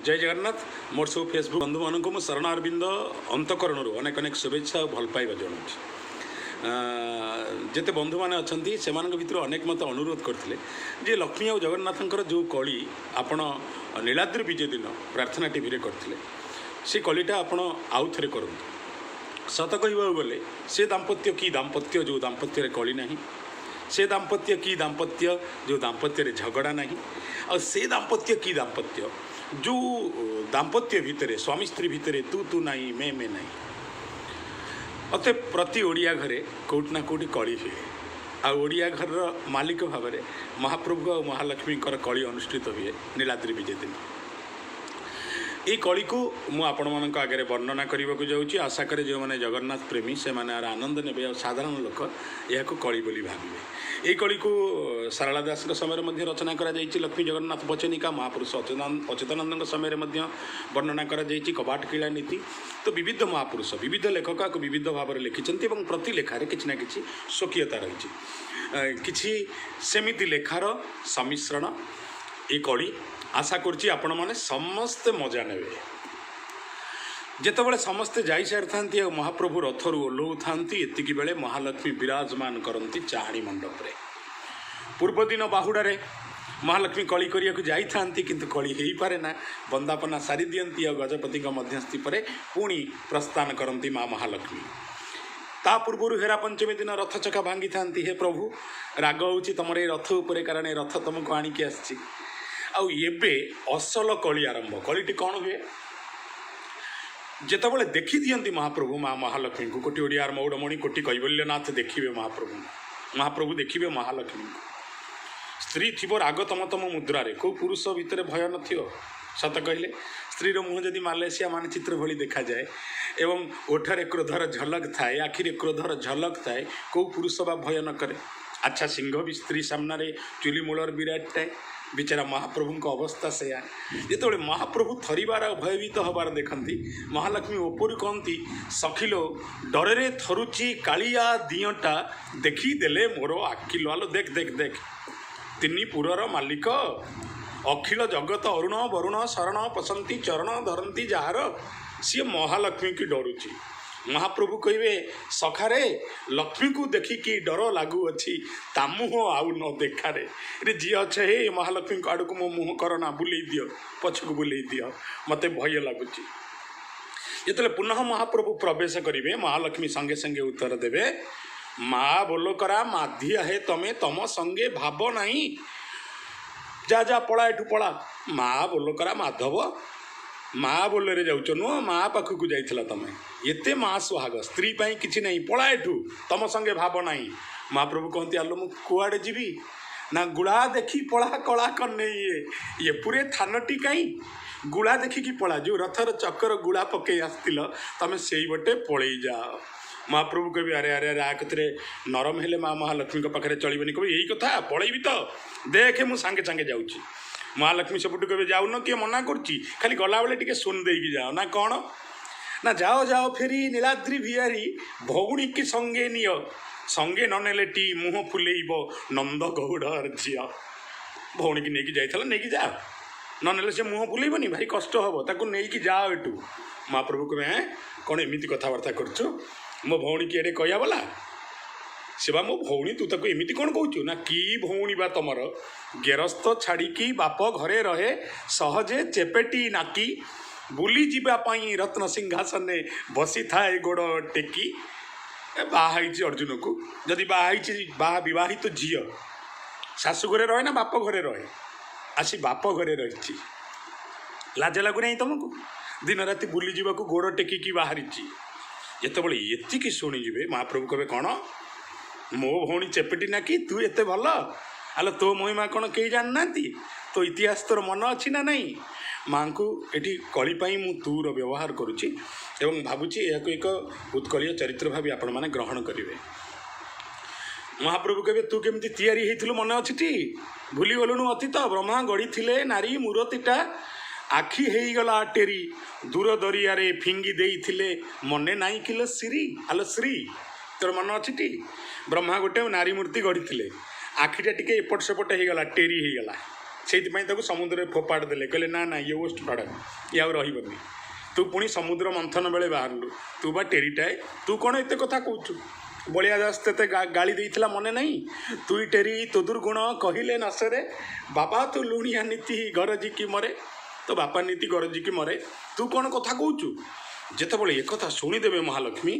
ଜୟ ଜଗନ୍ନାଥ। ମୋର ସବୁ ଫେସବୁକ୍ ବନ୍ଧୁମାନଙ୍କୁ ମୁଁ ଶରଣାରବିନ୍ଦ ଅନ୍ତଃକରଣରୁ ଅନେକ ଅନେକ ଶୁଭେଚ୍ଛା ଆଉ ଭଲ ପାଇବା ଜଣାଉଛି। ଯେତେ ବନ୍ଧୁମାନେ ଅଛନ୍ତି, ସେମାନଙ୍କ ଭିତରୁ ଅନେକ ମୋତେ ଅନୁରୋଧ କରିଥିଲେ ଯେ ଲକ୍ଷ୍ମୀ ଆଉ ଜଗନ୍ନାଥଙ୍କର ଯେଉଁ କଳି ଆପଣ ନୀଳାଦ୍ରି ବିଜେ ଦିନ ପ୍ରାର୍ଥନା ଟିଭିରେ କରିଥିଲେ, ସେ କଳିଟା ଆପଣ ଆଉ ଥରେ କରନ୍ତୁ। ସତ କହିବାକୁ ଗଲେ, ସେ ଦାମ୍ପତ୍ୟ କି ଦାମ୍ପତ୍ୟ ଯେଉଁ ଦାମ୍ପତ୍ୟରେ କଳି ନାହିଁ? ସେ ଦାମ୍ପତ୍ୟ କି ଦାମ୍ପତ୍ୟ ଯେଉଁ ଦାମ୍ପତ୍ୟରେ ଝଗଡ଼ା ନାହିଁ? ଆଉ ସେ ଦାମ୍ପତ୍ୟ କି ଦାମ୍ପତ୍ୟ ଯେଉଁ ଦାମ୍ପତ୍ୟ ଭିତରେ, ସ୍ୱାମୀ ସ୍ତ୍ରୀ ଭିତରେ ତୁ ତୁ ନାହିଁ, ମେ ମେ ନାହିଁ? ଅତଏବ ପ୍ରତି ଓଡ଼ିଆ ଘରେ କେଉଁଠି ନା କେଉଁଠି କଳି ହୁଏ। ଆଉ ଓଡ଼ିଆ ଘରର ମାଲିକ ଭାବରେ ମହାପ୍ରଭୁ ଆଉ ମହାଲକ୍ଷ୍ମୀଙ୍କର କଳି ଅନୁଷ୍ଠିତ ହୁଏ ନୀଳାଦ୍ରି ବିଜେ ଦିନ। ଏଇ କଳିକୁ ମୁଁ ଆପଣମାନଙ୍କ ଆଗରେ ବର୍ଣ୍ଣନା କରିବାକୁ ଯାଉଛି। ଆଶା କରେ ଯେଉଁମାନେ ଜଗନ୍ନାଥ ପ୍ରେମୀ, ସେମାନେ ଏହାର ଆନନ୍ଦ ନେବେ ଆଉ ସାଧାରଣ ଲୋକ ଏହାକୁ କଳି ବୋଲି ଭାବିବେ। ଏଇ କଳିକୁ ସାରଳା ଦାସଙ୍କ ସମୟରେ ମଧ୍ୟ ରଚନା କରାଯାଇଛି, ଲକ୍ଷ୍ମୀ ଜଗନ୍ନାଥ ବଚନିକା। ମହାପୁରୁଷ ଅଚ୍ୟୁତାନନ୍ଦଙ୍କ ସମୟରେ ମଧ୍ୟ ବର୍ଣ୍ଣନା କରାଯାଇଛି କବାଟ କିଳା ନୀତି। ତ ବିବିଧ ମହାପୁରୁଷ, ବିବିଧ ଲେଖକ ଏହାକୁ ବିବିଧ ଭାବରେ ଲେଖିଛନ୍ତି ଏବଂ ପ୍ରତି ଲେଖାରେ କିଛି ନା କିଛି ସ୍ୱକୀୟତା ରହିଛି। କିଛି ସେମିତି ଲେଖାର ସମ୍ମିଶ୍ରଣ ଏ କଳି। ଆଶା କରୁଛି ଆପଣମାନେ ସମସ୍ତେ ମଜା ନେବେ। ଯେତେବେଳେ ସମସ୍ତେ ଯାଇସାରିଥାନ୍ତି ଆଉ ମହାପ୍ରଭୁ ରଥରୁ ଓହ୍ଲଉଥାନ୍ତି, ଏତିକି ବେଳେ ମହାଲକ୍ଷ୍ମୀ ବିରାଜମାନ କରନ୍ତି ଚାହାଣୀ ମଣ୍ଡପରେ। ପୂର୍ବଦିନ ବାହୁଡ଼ାରେ ମହାଲକ୍ଷ୍ମୀ କଳି କରିବାକୁ ଯାଇଥାନ୍ତି, କିନ୍ତୁ କଳି ହେଇପାରେ ନା। ବନ୍ଦାପନା ସାରି ଦିଅନ୍ତି ଆଉ ଗଜପତିଙ୍କ ମଧ୍ୟସ୍ଥି ପରେ ପୁଣି ପ୍ରସ୍ଥାନ କରନ୍ତି ମା ମହାଲକ୍ଷ୍ମୀ। ତା ପୂର୍ବରୁ ହେରା ପଞ୍ଚମୀ ଦିନ ରଥ ଚକା ଭାଙ୍ଗିଥାନ୍ତି। ହେ ପ୍ରଭୁ, ରାଗ ହେଉଛି ତମର ଏ ରଥ ଉପରେ, କାରଣ ଏ ରଥ ତମକୁ ଆଣିକି ଆସିଛି। ଆଉ ଏବେ ଅସଲ କଳି ଆରମ୍ଭ। କଳିଟି କ'ଣ ହୁଏ? ଯେତେବେଳେ ଦେଖିଦିଅନ୍ତି ମହାପ୍ରଭୁ ମା ମହାଲକ୍ଷ୍ମୀଙ୍କୁ, କୋଟି ଓଡ଼ିଆର ମଉଡ଼ମଣି କୋଟି କୈବଲ୍ୟନାଥ ଦେଖିବେ ମହାପ୍ରଭୁଙ୍କୁ, ମହାପ୍ରଭୁ ଦେଖିବେ ମହାଲକ୍ଷ୍ମୀଙ୍କୁ। ସ୍ତ୍ରୀ ଥିବ ରାଗ ତମ ତମ ମୁଦ୍ରାରେ। କେଉଁ ପୁରୁଷ ଭିତରେ ଭୟ ନଥିବ? ସତ କହିଲେ, ସ୍ତ୍ରୀର ମୁହଁ ଯଦି ମାଲେସିଆ ମାନଚିତ୍ର ଭଳି ଦେଖାଯାଏ ଏବଂ ଓଠରେ କ୍ରୋଧର ଝଲକ ଥାଏ, ଆଖିରେ କ୍ରୋଧର ଝଲକ ଥାଏ, କେଉଁ ପୁରୁଷ ବା ଭୟ ନ କରେ? ଆଚ୍ଛା, ସିଂହ ବି ସ୍ତ୍ରୀ ସାମ୍ନାରେ ଚୁଲି ମୂଳର ବିରାଟଟାଏ। ବିଚାରା ମହାପ୍ରଭୁଙ୍କ ଅବସ୍ଥା ସେୟା। ଯେତେବେଳେ ମହାପ୍ରଭୁ ଥରିବାର ଆଉ ଭୟଭୀତ ହେବାର ଦେଖନ୍ତି, ମହାଲକ୍ଷ୍ମୀ ଉପରୁ କହନ୍ତି, ସଖିଲୋ, ଡରରେ ଥରୁଛି କାଳିଆ ଦିଅଁଟା, ଦେଖିଦେଲେ ମୋର ଆଖିଲୋ। ଆଲୋ ଦେଖ ଦେଖ ଦେଖ, ତିନି ପୁରର ମାଲିକ, ଅଖିଳ ଜଗତ ଅରୁଣ ବରୁଣ ଶରଣ ପସନ୍ତି ଚରଣ ଧରନ୍ତି ଯାହାର, ସିଏ ମହାଲକ୍ଷ୍ମୀକି ଡରୁଛି। ମହାପ୍ରଭୁ କହିବେ, ସଖାରେ, ଲକ୍ଷ୍ମୀକୁ ଦେଖିକି ଡର ଲାଗୁଅଛି, ତା ମୁହଁ ଆଉ ନ ଦେଖାରେ। ରେ ଯିଏ ଅଛ ହେ, ମହାଲକ୍ଷ୍ମୀଙ୍କ ଆଡ଼କୁ ମୋ ମୁହଁ କରନା, ବୁଲେଇ ଦିଅ, ପଛକୁ ବୁଲେଇ ଦିଅ, ମୋତେ ଭୟ ଲାଗୁଛି। ଯେତେବେଳେ ପୁନଃ ମହାପ୍ରଭୁ ପ୍ରବେଶ କରିବେ, ମହାଲକ୍ଷ୍ମୀ ସଙ୍ଗେ ସଙ୍ଗେ ଉତ୍ତର ଦେବେ, ମା ବୋଲ କରା ମାଧିଆ ହେ ତମେ, ତମ ସଙ୍ଗେ ଭାବ ନାହିଁ, ଯା ଯା, ପଳା ଏଠୁ ପଳା। ମା ବୋଲ କରା ମାଧବ, ମା ବୋଲରେ ଯାଉଛ ନୁହଁ? ମା ପାଖକୁ ଯାଇଥିଲ ତମେ, ଏତେ ମା ସୁହାଗ, ସ୍ତ୍ରୀ ପାଇଁ କିଛି ନାହିଁ, ପଳା ଏଠୁ, ତମ ସଙ୍ଗେ ଭାବ ନାହିଁ। ମହାପ୍ରଭୁ କହନ୍ତି, ଆଲୋ, ମୁଁ କୁଆଡ଼େ ଯିବି? ନା, ଗୁଳା ଦେଖି ପଳା କଳା କନେଇ, ଇଏ ଇଏ ପୁରେ ଥାନଟି କାହିଁ? ଗୁଳା ଦେଖିକି ପଳା। ଯେଉଁ ରଥର ଚକର ଗୁଳା ପକେଇ ଆସିଥିଲ ତମେ, ସେଇ ବଟେ ପଳେଇ ଯାଅ। ମହାପ୍ରଭୁ କହିବେ, ଆରେ ଆରେ ଆରେ, ଆ କତିରେ ନରମ ହେଲେ ମା ମହାଲକ୍ଷ୍ମୀଙ୍କ ପାଖରେ ଚଳିବନି। କହିବେ, ଏଇ କଥା, ପଳେଇବି ତ, ଦେଖେ ମୁଁ ସାଙ୍ଗେ ସାଙ୍ଗେ ଯାଉଛି। ମହାଲକ୍ଷ୍ମୀ ସେପଟୁ କହିବେ, ଯାଉନ, କିଏ ମନା କରୁଛି? ଖାଲି ଗଲାବେଳେ ଟିକେ ଶୁଣି ଦେଇକି ଯାଅ। ନା କ'ଣ? ନା, ଯାଅ ଯାଅ ଫେରି ନୀଳାଦ୍ରି ବିହାରୀ, ଭଉଣୀକି ସଙ୍ଗେ ନିଅ, ସଙ୍ଗେ ନ ନେଲେ ଟି ମୁହଁ ଫୁଲେଇବ ନନ୍ଦ ଗୌଡ଼ର ଝିଅ। ଭଉଣୀକି ନେଇକି ଯାଇଥିଲା, ନେଇକି ଯା, ନ ନେଲେ ସେ ମୁହଁ ଫୁଲେଇବନି, ଭାରି କଷ୍ଟ ହବ, ତାକୁ ନେଇକି ଯାଅ ଏଠୁ। ମହାପ୍ରଭୁ କହିବେ, ଏଁ, କ'ଣ ଏମିତି କଥାବାର୍ତ୍ତା କରୁଛୁ? ମୋ ଭଉଣୀକି ଏଡ଼େ କହିବା ବାଲା? ସେ ବା ମୋ ଭଉଣୀ, ତୁ ତାକୁ ଏମିତି କ'ଣ କହୁଛୁ? ନା, କି ଭଉଣୀ ବା ତମର? ଗେରସ୍ତ ଛାଡ଼ିକି ବାପ ଘରେ ରହେ ସହଜେ ଚେପେଟି ନାକି, ବୁଲି ଯିବା ପାଇଁ ରତ୍ନ ସିଂହାସନରେ ବସିଥାଏ ଗୋଡ଼ ଟେକି। ଏ ବାହା ହେଇଛି ଅର୍ଜୁନକୁ, ଯଦି ବାହା ହେଇଛି, ବାହା ବିବାହିତ ଝିଅ ଶାଶୁ ଘରେ ରହେ ନା ବାପ ଘରେ ରହେ? ଆସି ବାପ ଘରେ ରହିଛି। ଲାଜ ଲାଗୁନାହିଁ ତମକୁ? ଦିନ ରାତି ବୁଲି ଯିବାକୁ ଗୋଡ଼ ଟେକିକି ବାହାରିଛି। ଯେତେବେଳେ ଏତିକି ଶୁଣିଯିବେ, ମହାପ୍ରଭୁ କହିବେ, କ'ଣ ମୋ ଭଉଣୀ ଚେପେଟି ନାକି? ତୁ ଏତେ ଭଲ? ଆଲୋ, ତୋ ମହିମା କ'ଣ କେହି ଜାଣିନାହାନ୍ତି? ତୋ ଇତିହାସ ତୋର ମନ ଅଛି ନା ନାହିଁ? ମାଙ୍କୁ ଏଠି କଳି ପାଇଁ ମୁଁ ତୁର ବ୍ୟବହାର କରୁଛି ଏବଂ ଭାବୁଛି ଏହାକୁ ଏକ ଉତ୍କଳୀୟ ଚରିତ୍ର ଭାବେ ଆପଣମାନେ ଗ୍ରହଣ କରିବେ। ମହାପ୍ରଭୁ କହିବେ, ତୁ କେମିତି ତିଆରି ହେଇଥିଲୁ ମନେ ଅଛି ଟି? ଭୁଲିଗଲୁଣୁ ଅତୀତ? ବ୍ରହ୍ମା ଗଢ଼ିଥିଲେ ନାରୀ ମୂରତିଟା, ଆଖି ହେଇଗଲା ଟେରି, ଦୂର ଦରିଆରେ ଫିଙ୍ଗି ଦେଇଥିଲେ, ମନେ ନାହିଁ କିଲୋ ଶ୍ରୀ? ଆଲୋ ଶ୍ରୀ, ତୋର ମନେ ଅଛି ଟି? ବ୍ରହ୍ମା ଗୋଟେ ନାରୀ ମୂର୍ତ୍ତି ଗଢ଼ିଥିଲେ, ଆଖିଟା ଟିକେ ଏପଟ ସେପଟ ହେଇଗଲା, ଟେରି ହେଇଗଲା। ସେଇଥିପାଇଁ ତାକୁ ସମୁଦ୍ରରେ ଫୋପାଡ଼ି ଦେଲେ। କହିଲେ ନା ନା, ଇଏ ୱେଷ୍ଟ ଫାଡ଼ର, ଇଏ ଆଉ ରହିବନି। ତୁ ପୁଣି ସମୁଦ୍ର ମନ୍ଥନ ବେଳେ ବାହାରିଲୁ, ତୁ ବା ଟେରିଟାଏ, ତୁ କ'ଣ ଏତେ କଥା କହୁଛୁ? ବଳିଆ ଦାସ ତତେ ଗାଳି ଦେଇଥିଲା ମନେ ନାହିଁ? ତୁଇ ଟେରି ତୋ ଦୁର୍ଗୁଣ କହିଲେ ନସରେ, ବାବା ତୁ ଲୁଣିଆ ନୀତି ଗରଜିକି ମରେ। ତୋ ବାପା ନୀତି ଗରଜିକି ମରେ, ତୁ କ'ଣ କଥା କହୁଛୁ? ଯେତେବେଳେ ଏକଥା ଶୁଣିଦେବେ ମହାଲକ୍ଷ୍ମୀ,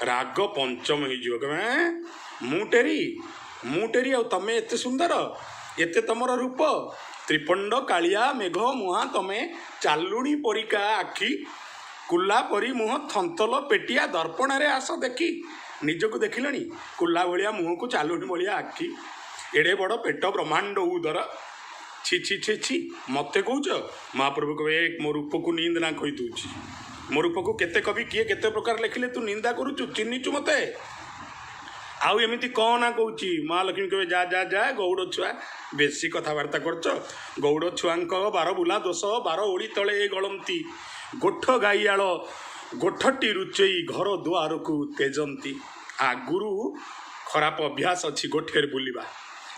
ରାଗ ପଞ୍ଚମ ହେଇଯିବ। କହିବେ ମୁଁ ଟେରି, ମୁଁ ଟେରି, ଆଉ ତମେ ଏତେ ସୁନ୍ଦର, ଏତେ ତମର ରୂପ, ତ୍ରିପଣ୍ଡ କାଳିଆ ମେଘ ମୁହାଁ, ତମେ ଚାଲୁଣି ପରିକା ଆଖି, କୁଲା ପରି ମୁହଁ, ଥନ୍ତଲ ପେଟିଆ, ଦର୍ପଣରେ ଆସ ଦେଖି। ନିଜକୁ ଦେଖିଲଣି? କୁଲା ଭଳିଆ ମୁହଁକୁ ଚାଲୁଣି ଭଳିଆ ଆଖି, ଏଡ଼େ ବଡ଼ ପେଟ, ବ୍ରହ୍ମାଣ୍ଡ ଉଦର, ଛି ଛି ଛି ଛି, ମୋତେ କହୁଛ? ମହାପ୍ରଭୁ କହିବେ, ଏ ମୋ ରୂପକୁ ନିନ୍ଦା କହିଦେଉଛି। ମୋ ରୂପକୁ କେତେ କବି କିଏ କେତେ ପ୍ରକାର ଲେଖିଲେ, ତୁ ନିନ୍ଦା କରୁଛୁ? ଚିହ୍ନିଛୁ ମୋତେ? ଆଉ ଏମିତି କ'ଣ ନା କହୁଛି? ମହାଲକ୍ଷ୍ମୀ କହିବେ, ଯା ଯା ଯା, ଗଉଡ଼ ଛୁଆ ବେଶୀ କଥାବାର୍ତ୍ତା କରୁଛ। ଗଉଡ଼ ଛୁଆଙ୍କ ବାର ବୁଲା ଦୋଷ, ବାର ଓଳି ତଳେ ଗଳନ୍ତି, ଗୋଠ ଗାଇଆଳ ଗୋଠଟି ରୁଚେଇ ଘର ଦୁଆରକୁ ତେଜନ୍ତି। ଆଗରୁ ଖରାପ ଅଭ୍ୟାସ ଅଛି ଗୋଠରେ ବୁଲିବା,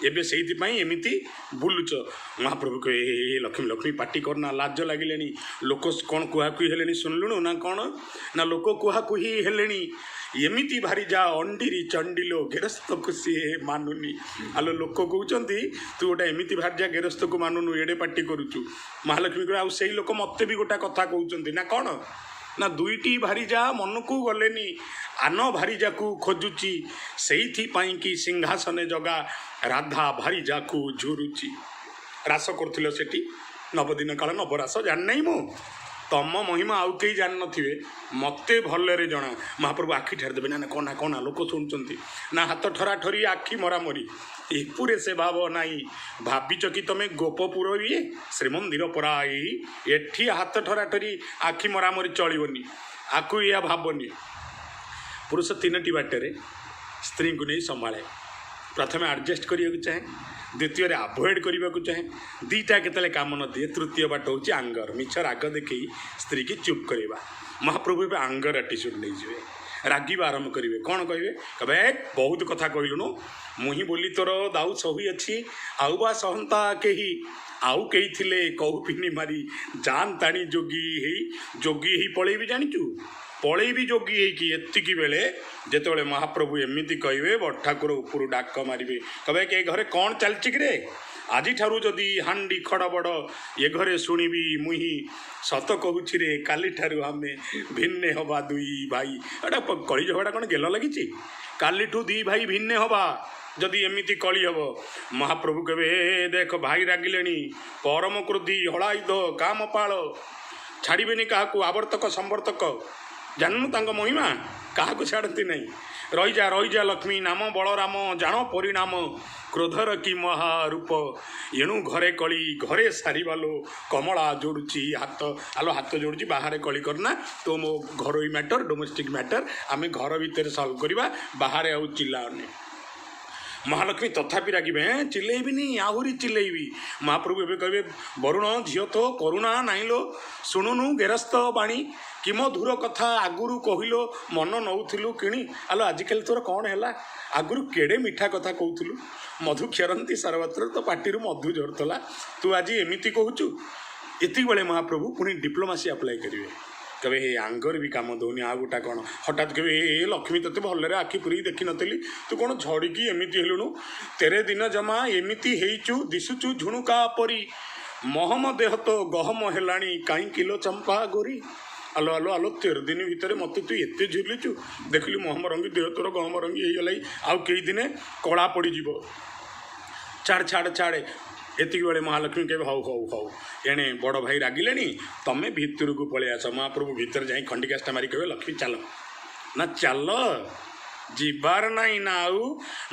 ଏବେ ସେଇଥିପାଇଁ ଏମିତି ବୁଲୁଛ। ମହାପ୍ରଭୁ କହିବେ, ଏ ଲକ୍ଷ୍ମୀ ଲକ୍ଷ୍ମୀ ପାଟି କରନା, ଲାଜ ଲାଗିଲେଣି। ଲୋକ କ'ଣ କୁହାକୁହି ହେଲେଣି ଶୁଣିଲୁଣୁ ନା କ'ଣ? ନା ଲୋକ କୁହାକୁହି ହେଲେଣି, ଏମିତି ଭାରି ଯା ଅଣ୍ଡିରି ଚଣ୍ଡିଲୋ ଗେରସ୍ତକୁ ସିଏ ମାନୁନି। ଆଲୋ ଲୋକ କହୁଛନ୍ତି ତୁ ଗୋଟେ ଏମିତି ଭାରି ଯା ଗେରସ୍ତକୁ ମାନୁନୁ, ଏଡ଼େ ପାଟି କରୁଛୁ। ମହାଲକ୍ଷ୍ମୀ କହିବେ, ଆଉ ସେଇ ଲୋକ ମୋତେ ବି ଗୋଟେ କଥା କହୁଛନ୍ତି ନା କ'ଣ? ନା ଦୁଇଟି ଭାରିଯା ମନକୁ ଗଲେନି, ଆନ ଭାରିଯାକୁ ଖୋଜୁଛି, ସେଇଥିପାଇଁ କି ସିଂହାସନେ ଜଗା ରାଧା ଭାରିଯାକୁ ଝୁରୁଛି। ରାସ କରୁଥିଲ ସେଠି ନବଦିନ କାଳ, ନବରାସ ଜାଣିନାହିଁ ମୁଁ? ତମ ମହିମା ଆଉ କେହି ଜାଣିନଥିବେ, ମୋତେ ଭଲରେ ଜଣା। ମହାପ୍ରଭୁ ଆଖି ଠାରି ଦେବେ, ନା ନା, କ'ଣ ନା କ'ଣ ନା, ଲୋକ ଶୁଣୁଛନ୍ତି ନା? ହାତ ଠରା ଠରି ଆଖି ମରାମରି, ଏପୁରେ ସେ ଭାବ ନାହିଁ। ଭାବିଛ କି ତମେ ଗୋପପୁର ଇଏ ଶ୍ରୀମନ୍ଦିର ପରା ଏଇ, ଏଠି ହାତ ଠରା ଠରି ଆଖି ମରାମରି ଚଳିବନି, ଆକୁ ଏଇଆ ଭାବନି। ପୁରୁଷ ତିନୋଟି ବାଟରେ ସ୍ତ୍ରୀଙ୍କୁ ନେଇ ସମ୍ଭାଳେ। ପ୍ରଥମେ ଆଡ଼ଜଷ୍ଟ କରିବାକୁ ଚାହେଁ, ଦ୍ୱିତୀୟରେ ଆଭଏଡ଼ କରିବାକୁ ଚାହେଁ, ଦୁଇଟା କେତେବେଳେ କାମ ନ ଦିଏ ତୃତୀୟ ବାଟ ହେଉଛି ଆଙ୍ଗର, ମିଛ ରାଗ ଦେଖେଇ ସ୍ତ୍ରୀକି ଚୁପ୍ କରିବା। ମହାପ୍ରଭୁ ଏବେ ଆଙ୍ଗର ଆଟିଚ୍ୟୁଡ଼ ନେଇଯିବେ, ରାଗିବା ଆରମ୍ଭ କରିବେ। କ'ଣ କହିବେ? କହିବେ, ବହୁତ କଥା କହିଲୁଣୁ, ମୁହିଁ ବୋଲି ତୋର ଦାଉ ସହି ଅଛି, ଆଉ ବା ସହନ୍ତା କେହି? ଆଉ କେହି ଥିଲେ କୌପିନି ମାରି ଯାନ୍ତାଣି ଯୋଗୀ ହେଇ, ଯୋଗୀ ହେଇ ପଳେଇବି, ଜାଣିଛୁ, ପଳେଇବି ଯୋଗୀ ହେଇକି। ଏତିକି ବେଳେ ଯେତେବେଳେ ମହାପ୍ରଭୁ ଏମିତି କହିବେ, ବଡ଼ ଠାକୁର ଉପରୁ ଡାକ ମାରିବେ, କହିବେ କି ଏ ଘରେ କ'ଣ ଚାଲିଛି କିରେ? ଆଜିଠାରୁ ଯଦି ହାଣ୍ଡି ଖଡ଼ବଡ଼ ଏ ଘରେ ଶୁଣିବି ମୁହିଁ, ସତ କହୁଛି ରେ କାଲିଠାରୁ ଆମେ ଭିନ୍ନେ ହବା ଦୁଇ ଭାଇ। ଏଟା କଳି ଝଗଡ଼ା କ'ଣ ଗେଲ ଲାଗିଛି? କାଲିଠୁ ଦୁଇ ଭାଇ ଭିନ୍ନେ ହବା ଯଦି ଏମିତି କଳି ହବ। ମହାପ୍ରଭୁ କହିବେ, ଏ ଦେଖ ଭାଇ ରାଗିଲେଣି, ପରମ କ୍ରୋଧୀ ହଳାୟୁଧ କାମପାଳ, ଛାଡ଼ିବେନି କାହାକୁ, ଆବର୍ତ୍ତକ ସମ୍ବର୍ତ୍ତକ, ଜାଣୁନୁ ତାଙ୍କ ମହିମା, କାହାକୁ ଛାଡ଼ନ୍ତି ନାହିଁ। ରହିଯା ରହିଯା ଲକ୍ଷ୍ମୀ, ନାମ ବଳରାମ ଜାଣ ପରିଣାମ କ୍ରୋଧର କି ମହାରୂପ। ଏଣୁ ଘରେ କଳି ଘରେ ସାରିବାଲୋ, କମଳା ଯୋଡ଼ୁଛି ହାତ। ଆଲୋ ହାତ ଯୋଡ଼ୁଛି, ବାହାରେ କଳି କରନା। ତୋ ମୋ ଘରୋଇ ମ୍ୟାଟର, ଡୋମେଷ୍ଟିକ୍ ମ୍ୟାଟର, ଆମେ ଘର ଭିତରେ ସଲ୍ଭ କରିବା, ବାହାରେ ଆଉ ଚିଲ୍ଲାଅନି। ମହାଲକ୍ଷ୍ମୀ ତଥାପି ରାଗିବେ, ଚିଲେଇବିନି, ଆହୁରି ଚିଲେଇବି। ମହାପ୍ରଭୁ ଏବେ କହିବେ, ବରୁଣ ଝିଅ ତୋ କରୁଣା ନାହିଁ ଲୋ, ଶୁଣୁନୁ ଗେରସ୍ତ ବାଣୀ, କି ମଧୁର କଥା ଆଗରୁ କହିଲୋ ମନ ନଉଥିଲୁ କିଣି। ଆଲୋ ଆଜିକାଲି ତୋର କ'ଣ ହେଲା? ଆଗରୁ କେଡ଼େ ମିଠା କଥା କହୁଥିଲୁ, ମଧୁ କ୍ଷରନ୍ତି ସର୍ବତ୍ର, ତୋ ପାଟିରୁ ମଧୁ ଝରୁଥିଲା, ତୁ ଆଜି ଏମିତି କହୁଛୁ? ଏତିକି ବେଳେ ମହାପ୍ରଭୁ ପୁଣି ଡିପ୍ଲୋମାସି ଆପ୍ଲାଏ କରିବେ। କହିବେ, ହେ ଆଙ୍ଗର ବି କାମ ଦେଉନି, ଆଉ ଗୋଟା କ'ଣ? ହଠାତ୍ କହିବେ, ଏ ଲକ୍ଷ୍ମୀ ତୋତେ ଭଲରେ ଆଖି ପୁରେଇ ଦେଖିନଥିଲି, ତୁ କ'ଣ ଝଡ଼ିକି ଏମିତି ହେଲୁଣୁ? ତେରେ ଦିନ ଜମା ଏମିତି ହେଇଛୁ, ଦିଶୁଛୁ ଝୁଣୁକା ପରି, ମହମ ଦେହ ତ ଗହମ ହେଲାଣି, କାହିଁ କିଲୋ ଚମ୍ପା ଗୋରି? ଆଲୋ ଆଲୋ ଆଲୋ, 13 ଦିନ ଭିତରେ ମୋତେ ତୁ ଏତେ ଝୁଲିଛୁ, ଦେଖିଲୁ ମହମ ରଙ୍ଗୀ ଦେହ ତୋର ଗହମ ରଙ୍ଗୀ ହେଇଗଲାଇ, ଆଉ କେଇ ଦିନେ କଳା ପଡ଼ିଯିବ। ଛାଡ଼ ଛାଡ଼ ଛାଡ଼େ। ଏତିକି ବେଳେ ମହାଲକ୍ଷ୍ମୀ କହିବେ, ହଉ ହଉ ହଉ, ଏଣେ ବଡ଼ ଭାଇ ରାଗିଲେଣି, ତମେ ଭିତରକୁ ପଳେଇ ଆସ। ମହାପ୍ରଭୁ ଭିତରେ ଯାଇ ଖଣ୍ଡିକାଷ୍ଟା ମାରି କହିବେ, ଲକ୍ଷ୍ମୀ ଚାଲ ନା ଚାଲ, ଯିବାର ନାହିଁ ନା ଆଉ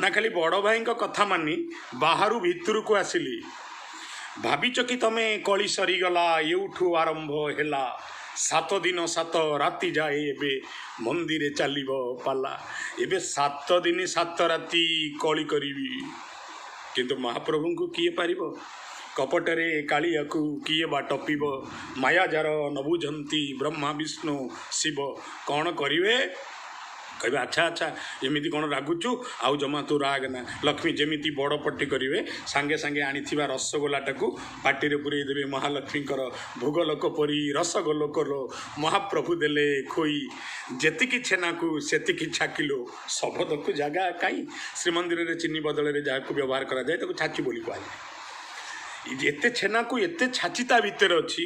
ନା ଖାଲି ବଡ଼ ଭାଇଙ୍କ କଥା ମାନି ବାହାରୁ ଭିତରକୁ ଆସିଲି। ଭାବିଛ କି ତମେ କଳି ସରିଗଲା? ଏଉଠୁ ଆରମ୍ଭ ହେଲା, 7 ଦିନ 7 ରାତି ଯାଏ ଏବେ ମନ୍ଦିରେ ଚାଲିବ ପାଲା। ଏବେ 7 ଦିନ 7 ରାତି କଳି କରିବି। କିନ୍ତୁ ମହାପ୍ରଭୁଙ୍କୁ କିଏ ପାରିବ? କପଟରେ କାଳିଆକୁ କିଏ ବା ଟପିବ? ମାୟା ଯାର ନ ବୁଝନ୍ତି ବ୍ରହ୍ମା ବିଷ୍ଣୁ ଶିବ। କ'ଣ କରିବେ? କହିବେ, ଆଚ୍ଛା ଆଚ୍ଛା, ଏମିତି କ'ଣ ରାଗୁଛୁ, ଆଉ ଜମା ତୁ ରାଗ ନା। ଲକ୍ଷ୍ମୀ ଯେମିତି ବଡ଼ ପଟି କରିବେ, ସାଙ୍ଗେ ସାଙ୍ଗେ ଆଣିଥିବା ରସଗୋଲାଟାକୁ ପାଟିରେ ପୁରେଇ ଦେବେ ମହାଲକ୍ଷ୍ମୀଙ୍କର। ଭୋଗ ଲୋକ ପରି ରସଗୋଲୋକ ଲୋ ମହାପ୍ରଭୁ ଦେଲେ ଖୋଇ, ଯେତିକି ଛେନାକୁ ସେତିକି ଛାକିଲୋ ଶବଦକୁ ଜାଗା କାହିଁ। ଶ୍ରୀମନ୍ଦିରରେ ଚିନି ବଦଳରେ ଯାହାକୁ ବ୍ୟବହାର କରାଯାଏ ତାକୁ ଛାଚି ବୋଲି କୁହାଯାଏ। ଏତେ ଛେନାକୁ ଏତେ ଛାଚି ତା ଭିତରେ ଅଛି।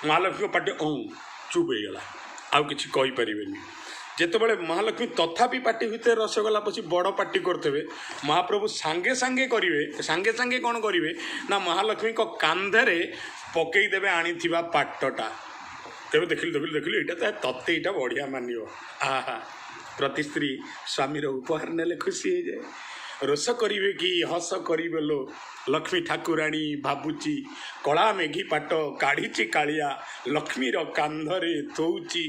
ମହାଲକ୍ଷ୍ମୀଙ୍କ ପାଟି ଅଁ ଚୁପ୍ ହେଇଗଲା, ଆଉ କିଛି କହିପାରିବେନି। ଯେତେବେଳେ ମହାଲକ୍ଷ୍ମୀ ତଥାପି ପାଟି ଭିତରେ ରସଗୋଲା ପଶି ବଡ଼ ପାଟି କରୁଥିବେ, ମହାପ୍ରଭୁ ସାଙ୍ଗେ ସାଙ୍ଗେ କରିବେ, ସାଙ୍ଗେ ସାଙ୍ଗେ କ'ଣ କରିବେ ନା ମହାଲକ୍ଷ୍ମୀଙ୍କ କାନ୍ଧରେ ପକେଇଦେବେ ଆଣିଥିବା ପାଟଟା। ତେବେ ଦେଖିଲୁ ଦେଖିଲୁ ଦେଖିଲୁ, ଏଇଟା ତ ତତେ ଏଇଟା ବଢ଼ିଆ ମାନିବ। ଆହା, ପ୍ରତି ସ୍ତ୍ରୀ ସ୍ୱାମୀର ଉପହାର ନେଲେ ଖୁସି ହେଇଯାଏ। ରୋଷ କରିବେ କି ହସ କରିବେ ଲୋ ଲକ୍ଷ୍ମୀ ଠାକୁରାଣୀ ଭାବୁଛି, କଳା ମେଘି ପାଟ କାଢ଼ିଛି କାଳିଆ ଲକ୍ଷ୍ମୀର କାନ୍ଧରେ ଥୋଉଛି,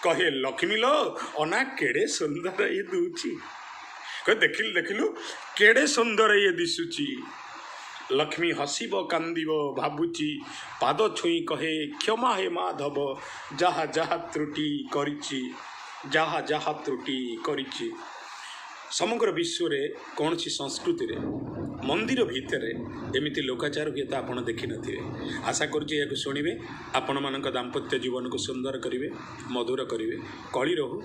କହେ ଲକ୍ଷ୍ମୀ ଲୋ ଅନା କେଡ଼େ ସୁନ୍ଦର ଇଏ ଦଉଛି। କହେ ଦେଖିଲୁ ଦେଖିଲୁ କେଡ଼େ ସୁନ୍ଦର ଇଏ ଦିଶୁଛି। ଲକ୍ଷ୍ମୀ ହସିବ କାନ୍ଦିବ ଭାବୁଛି, ପାଦ ଛୁଇଁ କହେ କ୍ଷମା ହେ ମାଧବ, ଯାହା ଯାହା ତ୍ରୁଟି କରିଛି, ଯାହା ଯାହା ତ୍ରୁଟି କରିଛି। ସମଗ୍ର ବିଶ୍ୱରେ କୌଣସି ସଂସ୍କୃତିରେ ମନ୍ଦିର ଭିତରେ ଏମିତି ଲୋକାଚାର ହୁଏତ ଆପଣ ଦେଖିନଥିବେ। ଆଶା କରୁଛି ଏହାକୁ ଶୁଣିବେ, ଆପଣମାନଙ୍କ ଦାମ୍ପତ୍ୟ ଜୀବନକୁ ସୁନ୍ଦର କରିବେ, ମଧୁର କରିବେ। କଳି ରହୁ,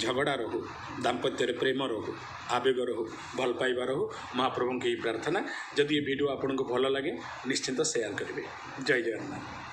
ଝଗଡ଼ା ରହୁ, ଦାମ୍ପତ୍ୟରେ ପ୍ରେମ ରହୁ, ଆବେଗ ରହୁ, ଭଲ ପାଇବା ରହୁ, ମହାପ୍ରଭୁଙ୍କ ଏହି ପ୍ରାର୍ଥନା। ଯଦି ଏ ଭିଡ଼ିଓ ଆପଣଙ୍କୁ ଭଲ ଲାଗେ ନିଶ୍ଚିନ୍ତ ସେୟାର କରିବେ। ଜୟ ଜଗନ୍ନାଥ।